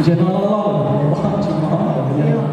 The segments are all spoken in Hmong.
Zaum no loj loj lawm, tsis mob lawm.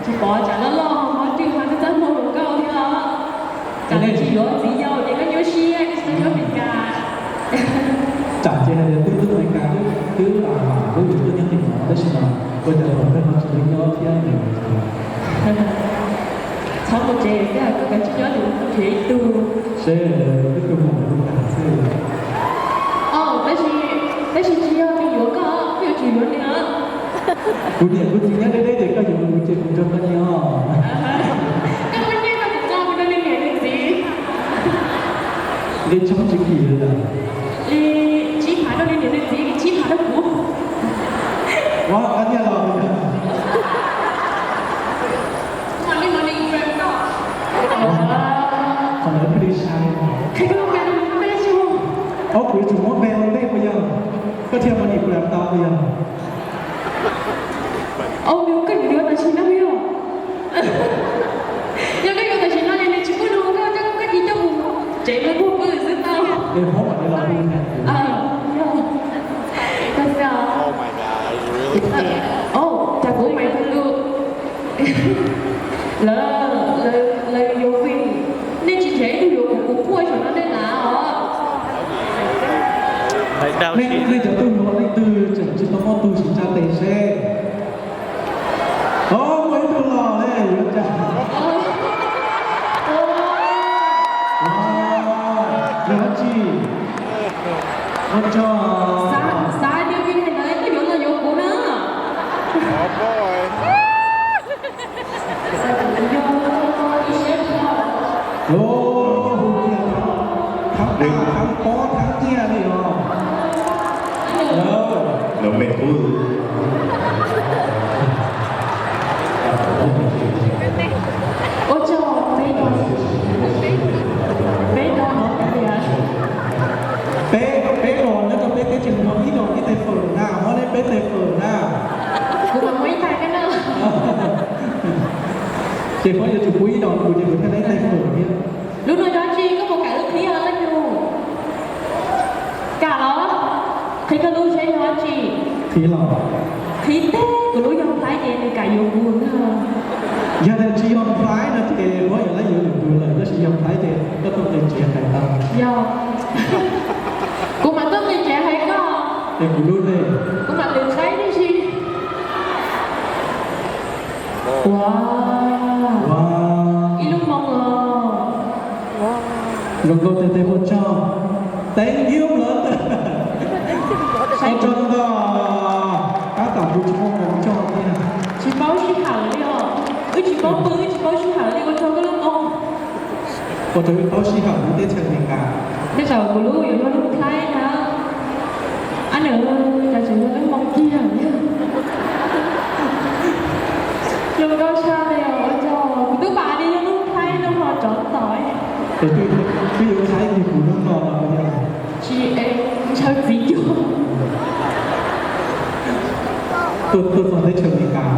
Tsis pom tsam loj loj mob rwg mas koj txaj muag rau nkauj thiab os. Tsam nej tsis yuav txiv yau ces koj nyuaj siab koj tsis tau yuav Meskas. Tsam ces hais tias twb tuaj Meskas twb, twb, twb yuav tuaj nyob tim no tab sis mas ua cas thaum kawg ho tsis nyob thiab. Txhob mus tsev xwb, koj kav tsij nyob tus nrhiav ib tug. Seb, twb tus mus tus tas xwb. Tab sis, tab sis tsis yog nws yuav koj, koj yuav tsum yuav nws. Kuv niam kuv txiv nyob deb deb ces koj yuav kuv ces kuv nrog koj nyob. Koj muaj nyiaj koj kuv tso kuv rau nws niam nws txiv. Nqi tshoob tsis kim li lawm. Li tsib phav rau nws niam nws txiv, tsib phav rau kuv. Ua qab nyiaj los. Qhov ntawd thiaj li sai. Ob, kuv yuav tsum muab npe ua ntej puas yog? Koj thiaj money grab tau puas yog? Au, nws koj yuav tam sim no yog? Yog koj yuav tam sim no ces nws tsis muaj lus, koj, koj cia coj mus tsev mus puag pw xwb tau. Koj xwb os. Cas kuv mais lus. Lawv, lawv yuav vim nej tsis nrhiav ib tug yuav kuv, kuv quaj saum no nej lav os. Nej, nej cov tub hluas leej twg tseem tsis tau muaj tug sim tsa tes seb. Muaj ib tug los ne, yuav cas? Yog dab tsi? Ua tsaug. Xav tias vim hais ntawd koj yuav los yuav kuv na. Thab tas thab pob thab nyiaj li os. Los me tub. Ua tsaug, peb tau, peb tau no tias peb, peb los nyob rau peb teb chaws no ib los ib tais fawm na, muab nej peb tais fawm na. Kuv mam muab ib tais koj na. Ces koj yuav tsum pub ib los kuv ces kuv thiaj li ib tais fawm thiab. Lub no yog dab tsi, koj puas kam wb qhib os leej nus? Kam los? Qhib koj lub seb yog dab tsi. Qhib los? Qhib teg, kuv lub yog Nplhaib ces nws kam yuav kuv na. Yog tias tsis yog Nplhaib no ces muab yog lawv yuav lwm tus lawm, tab sis yog Nplhaib ces koj tau tes tsev hais tau. Yog. Kuv mam tuaj tes tsev hais koj. Es kuv lub ne? Kuv mam lwm qaib tib si. Ua, ib lub moo os. Zoo nkauj tiag tiag, ua tsaug. Thank you brother. Ua tsaug ntau. Tab tom kuv tsis muaj moo tsaug thiab. Tsis paub sij hawm li os. Wb tsis paub pw, wb tsis paub sij hawm li, ua tsaug koj lub moo. Ua rau wb paub sij hawm nyob teb chaws Amelikas. Tej zaum kuv lub yuav yog lub Nplhaib na. Ab nws, cas tseem yog lub moo kiag li. Zoo nkauj tshaj li os, ua tsaug. Kuv twb pom li yog lub Nplhaib no ho tsov tom. Twb yuav Nplhaib kiag kuv lub no los yog. Tsis, ntshaw txiv cuag. Tuaj, tuaj txog teb chaws Amelikas,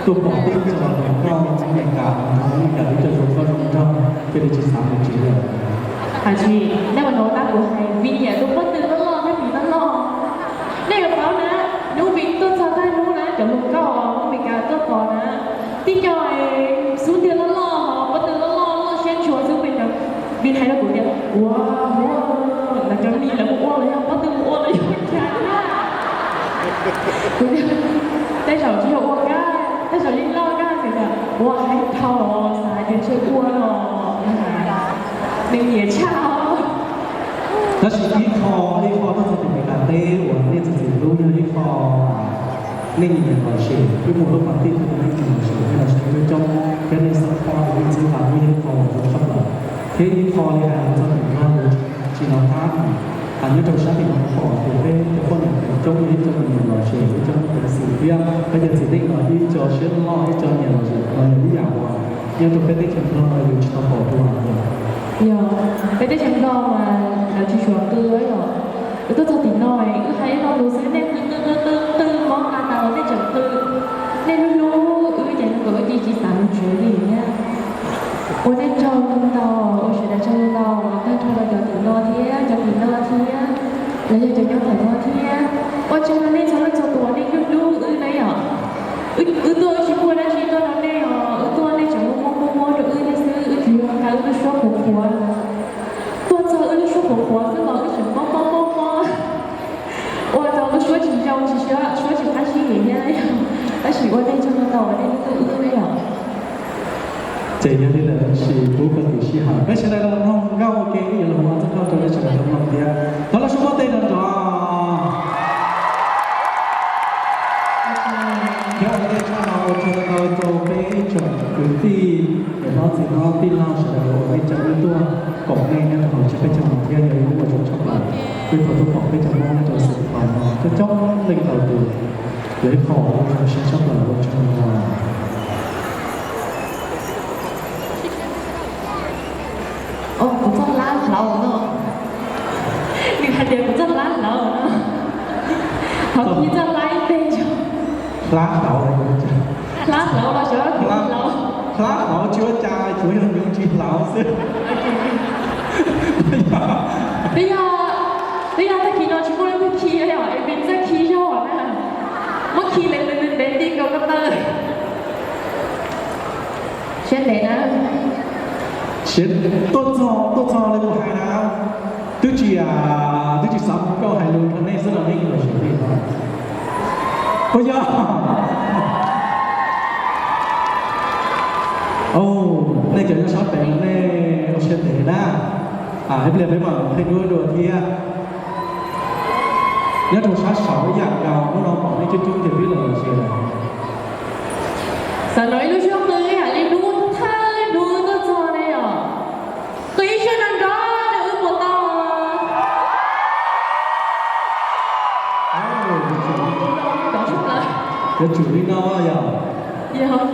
tuaj pom tib co hluas nkauj Amelikas, hluas nkauj Amelikas ib co zoo nkauj zoo nraug, thiaj li tsis xav mus tsev lawm. Hais tsis, nej ua no tab kuv hais vim niam tus pob tw loj loj thiab vim loj loj. Nej yuav paub na, hnub vim tuaj txog tag hnub na, cov hluas nkauj Amelikas tuaj pom na, tib co xub ntiag loj loj, pob tw loj loj, loj siab ntshua xwb pes cov. Vim hais rau kuv tias, ua, ua, lawv cov mis lawv mus ua los yog pob tw mus ua los yog cas na. Kuv tias, tej zaum tsis yog ua kab, tej zaum yeej loj kab xwb tias ua hais dhau xav tias ntshe ua no, nws nyiam tshaj. Tab sis ib qho, ib qho tuaj txog tim Meskas teb uas nej txhua txhua tus hlub yog ib qho nej nyiam los sem, wb muaj lub pas tij thiab nej nyiam los sem, nej los saib coob coob thiab nej xab phob nej txhub tas muaj ib qho uas zoo tshaj plaws. Thiab ib qho li hais txog tim no, tsis los qab, nyob rau sab tim no pom tias peb cov poj niam coob yog ib co nyiam los sem, ib co muaj peev xwm thiab peb cov txiv neej los ib co siab loj ib co nyiam los sem los yog ib yam uas nyob rau peb teb chaws Nplog no yus tsis tau pom dua. Yog, peb teb chaws Nplog mas lawv tsis suav qw yom. Wb tuaj txog tim no, wb hais ib lo lus xwb nej qw qw qw qw qw mob qa tas los nej tseem qw. Nej hlub hlub wb ces zoo nkaus wb cia tsis xav mus tsev li thiab. Ua nej tsaug ntau, ua sawv daws tsaug ntau, tag nrho rau cov tim no thiab cov tim no thiab, los yog cov nyob tom no thiab. Ua tsaug rau nej txhua leej txhua tus uas nej hlub hlub wb na. Ua nej tsaug ntau ntau uas nej hlub hlub wb yom. Ces yog li lawm sis pub koj tus sij hawm, peb sawv daws los mloog nkauj ua ke, wb yuav los ua txoj nkauj rau nej sawv daws tau mloog thiab. Thov los sib muab tes nrov nrov. Thiab ua ntej tshaj no ua tsaug ntau ntau rau peb ib tsoom kwv tij, niam hlob txiv hlob tij laug sawv daws uas nej caum wb tuaj koom nej nyob rau hauv tsev peb caug no thiab yog ib lub ua zoo tshaj plaws. Wb tau tuaj koom peb cov Hmoob nyob rau xeev Fab no coob coob leej ntau tus, yog ib qho uas zoo siab tshaj plaws, ua tsaug ntau. Kuv txoj hlab hlauv no, nws hais tias kuv txoj hlab hlauv no, thov khi txoj hlab ib teg tso. Hlab hlauv, hlab hlauv los xyov hlab hlauv. Hlab hlauv tsis ua cas, tsuas yog nyob tsis hlauv xwb. Twb yog, twb yog tag kis no tsis muaj leej twg khi li os, es nws txawj khi zog na. Muab khi ntev ntev ntev ti nkaus ko taw. Siab ntev na. Siab, tuaj txog, tuaj txog li kuv hais na, twb tsis, twb tsis xav mus nkauj hais lus rau nej xwb los nej yeej los siav li no. Puas yog? Nej cov nyob sab pem no nej ua siab ntev na. Ib pliag peb mam qhib duab dua thiab. Nyob rau sab saud ib yam nkaus, hnub no pom nej coob coob ces peb los los siav lawm. Xav no ib lub suab qw ib yam li hnub thawj hnub tuaj txog ne yom. Qw ib suab nrov nrov rau wb puas tau? Yuav tsum li no yog. Yog.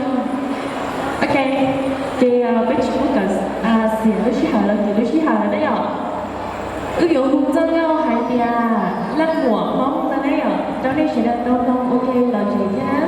Ok, ces peb tsis pub kom xiam lub sij hawm los ntxiv lub sij hawm lawm ne yom. Wb yuav hu txoj nkauj hais tias Leej Muam Hmoob no ne yom, rau nej sawv daws tau mloog ua ke los ntsev thiab na.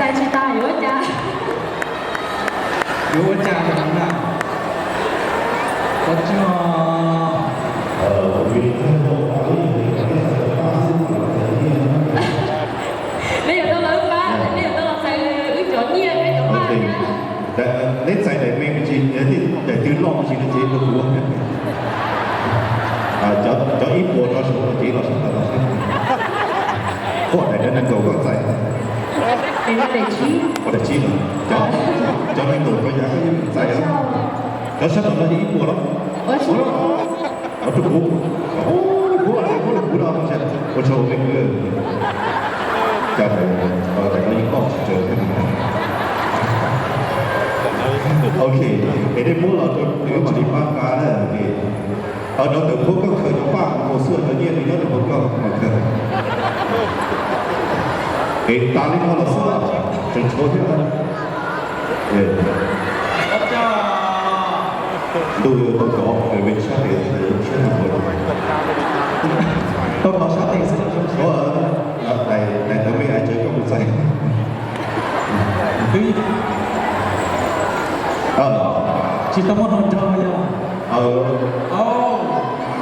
Tsis tas yuav ua cas? Yuav ua cas no na? Ua tsaug. Neb yuav tau los wb pab, neb yuav tau los txais wb cov nyiaj, neb cov paj. Neb txais daim me me ntsis, daim twg loj me ntsis no ces rau kuv. Cov ib puas no saum no ces los sab tod los sab. Pom daim no nees nkaum koj txais. Daim tsib no, cov nees nkaum koj yam koj yeej txais. Cov sab tod no yog ib puas los. Ua rau kuv, kuv ua rau kuv no, ua tsaug me kwv. Cas daim no yeej loj tsis tsawg. Ok, es nej muab los rau kuv mam li pab nqa na. Cov ntawm puab koj khaws cov paj nkaus xwb, cov nyiaj li nyob rau puab koj mas khaws. Es tas li no los xwb, tseem tshuav thiab. Ntuj, tau cov me sab tes siab ntev, tau cov sab tes xwb, daim ntawd me hais tias koj mus txais. Tsis tau muaj hmoo nrog yog.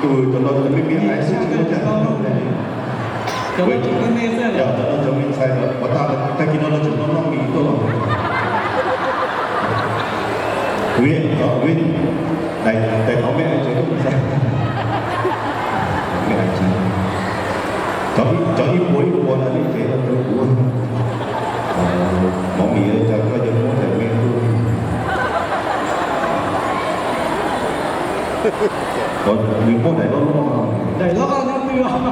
Tus cov no me me hais xwb tsis muaj caj. Cov no cov me ntxhais, ua tag tag kis no lawv tseem noj noj mis tuaj los. Ua, ua, daim no me hais tias koj mus txais. Cov ib puas ib puas no nej cev los rau kuv. Mov mis, cas koj yuav muab daim me tuaj? Nws muab daim loj loj. Daim loj loj nyob twg?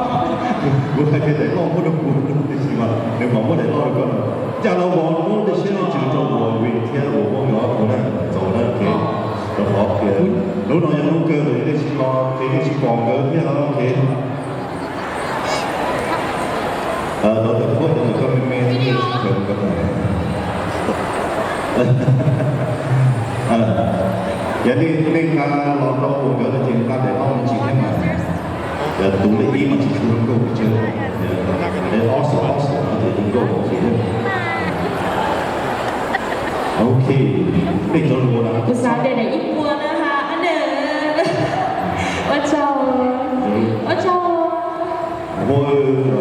Kuv hais tias daim loj muab rau kuv, tiam sis mas nws mam muab daim loj rau koj no. Cas los vauv muab tej siab nej tsis rau vauv vim thiab vauv muab nkawd ob tug na, txaus na, ok. Rau qhov tias hnub no yog hnub kawg lawm, nej tsis los ces nej tsis pom nkawd thiab no, ok. Lawv tau pub cov ntawm koj me me, nej tsis khaws rau nkawd. Yog nej, nej nqa los rau nkawd no ces nqa daim loj me ntsis thiab mas. Yog tus lej ib mas tsis tshua zoo nkauj pes tsawg, ob xuam ob xuam no ces zoo nkauj ntsis thiab. Ok, nej cov lus na. Kuv xav daim ib puas na ha. Ua tsaug, ua tsaug. Ua,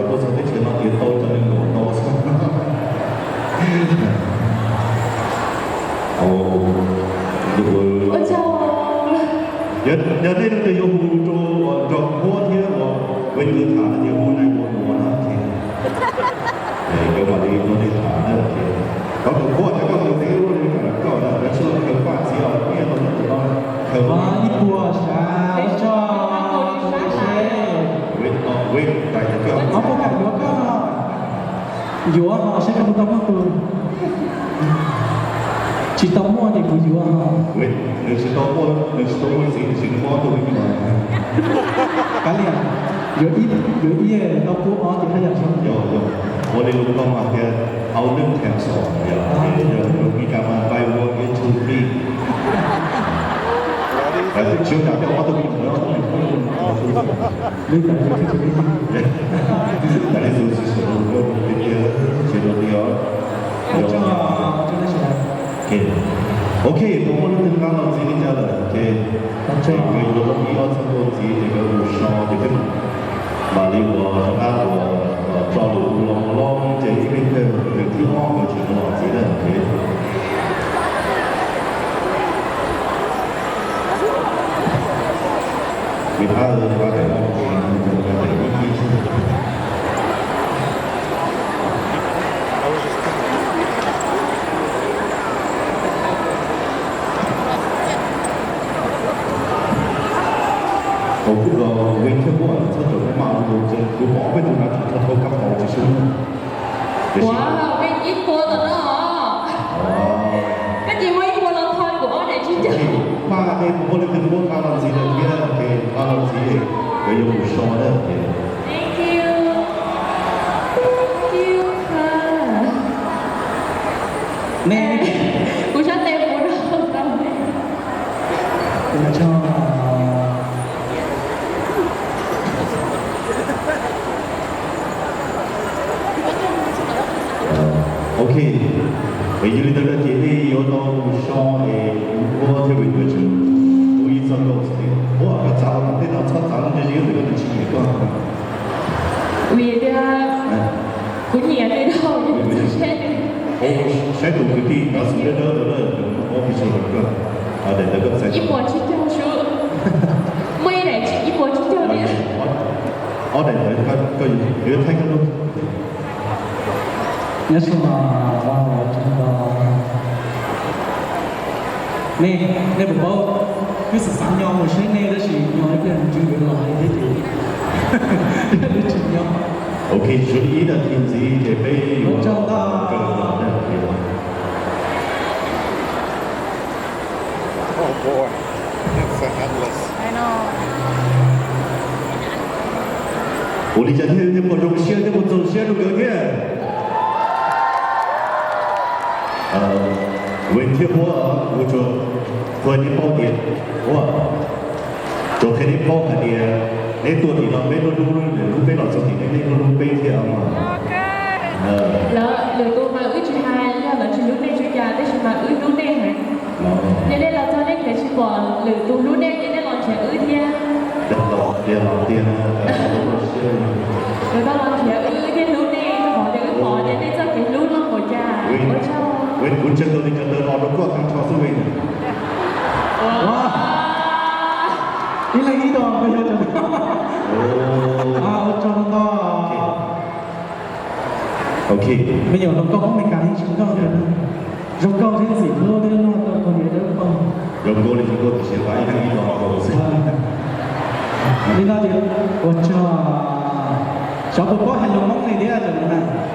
tuaj txog teb chaws no tias tau cov neeg nkaum tau xwb. Ua tsaug. Yog nej leej twg yuav hu rau nrog Huab thiab uas Venkawv tham no ces hu nai ua nuav na, ok. Nkawd mam li nrog nej tham na, ok. Koj tus Huab cov koj tus teb ua li koj na, koj tsis los khaws paj txiv os, nyiaj tau nyob tus no, khaws ib puas sav, ua tsaug, ua tsaug. Ob puas kaum yuav koj no. Yuav ho saib koj puas tau muaj tus. Tsis tau muaj ces kuv yuav ho. Nws tsis tau muaj, nws tsis tau muaj txiv, nws tsis muaj ob tug me nyuam. Kav liam, yuav ib, yuav ib tau pub ob ces haj yam zoo. Yog, yog, ua li lus Nplog mas tias au neej them so, yog, yog Meskas mas buy one get two free. Lawv twb tsis kam coj ob tug me nyuam, ob tug me nyuam. Li ntawd tsis, li ntawd tsis sawv rau tiag tiag, tsis rau tiag. Ok, thaum muaj leej twg nqa los ntxiv li cas lawm ces nkawd yuav tau ib ob txhiab nkaus ntxiv ces nkawd mus so ces twb mam li ua rov qab ua tso lwm tus los mus loj ces ib pliag twg thib ob nkawd tseem los ntxiv na, ok. Vim qab, qab daim no ces nws cov daim ib ib xwb. Thaum kuv los Vij thiab Huab txhob caum kuv maj ua ntu ces kuv pom peb tug hnav tshaj tau kab paus tsis sub. Ua, Vij ib puas tom no. Koj cia muaj ib puas los thov kuv ob daim tsib caug. Pab nej puas muaj leej twg muab nqa los ntxiv lawm thiab, nqa los ntxiv, nkawd yuav mus so na. Thank you. Thank you. Kuv sab tes puas rau tau. Ok, es yog li ntawd no ces nej yuav tau mus so es kuv muab thiab vim yuav tsum kuv ib txoj nkauj xwb. Ua koj txav los tej no txhob txav lub ntsej zog ntawm koj tus tsis nyiam koj. Vim tias kuv nyiam nws dhau, saib tus kwv tij no xwb dawb dawb ntawd na, ob pis sua rau koj, daim ntawd koj txais ib puas tsib caug sub, muaj ib daim ib puas tsib caug tias. Ob daim ntawd koj yuav thaij koj lub. Nyob zoo os, ua tsaug ntau. Nej, nej puas paub, wb xav xav nyo mus saib nej tab sis nyo ib pliag ntswg yuav los li thiab ces wb tsis nyo. Ok, suav li ib nas this ntxiv ces peb yuav ua tsaug ntau. Oh boy, that's a headless. Ua li cas thiaj, thiaj muaj zoo siab, thiaj muaj txaus siab rau nkawd thiab? Vim thiab Huab, kuv tsuas qhia nej paub tias, Huab, tsuas qhia nej paub hais tias neb tuaj tim no peb hlub hlub, lwm hnub peb los txog tim nej, nej hlub hlub peb thiab mas. Lawv, lwm tus mas wb tsis hais, yog lawv tsis hlub nej tsis cas, tab sis mas wb hlub nej heev. Yog nej los txog nej nrhiav tsis pom lwm tus hlub nej ces nej los nrhiav wb thiab. Yog los tias los tias, lawv koj los nrhiav wb thiab hlub nej, rau qhov tias wb pom tias nej txoj kev hlub loj npaum cas. Ua tsaug. Kuv ntseeg tau tias cov ntawd los rau koj tag nrho xwb. Ib leeg ib dos, koj yog cov, ua tsaug ntau. Ok, me nyuam hluas nkauj Hmoob Meskas yeej tsis nkauj tiag, zoo nkauj thiab ntxim hlub thiab luag tau qhov niam dawb paug. Zoo nkauj li zoo nkauj tiam sis nqa ib leeg ib dos nkaus xwb. Li no ces ua tsaug. Xyov puas paub hais lus Hmoob li thiab cov no na.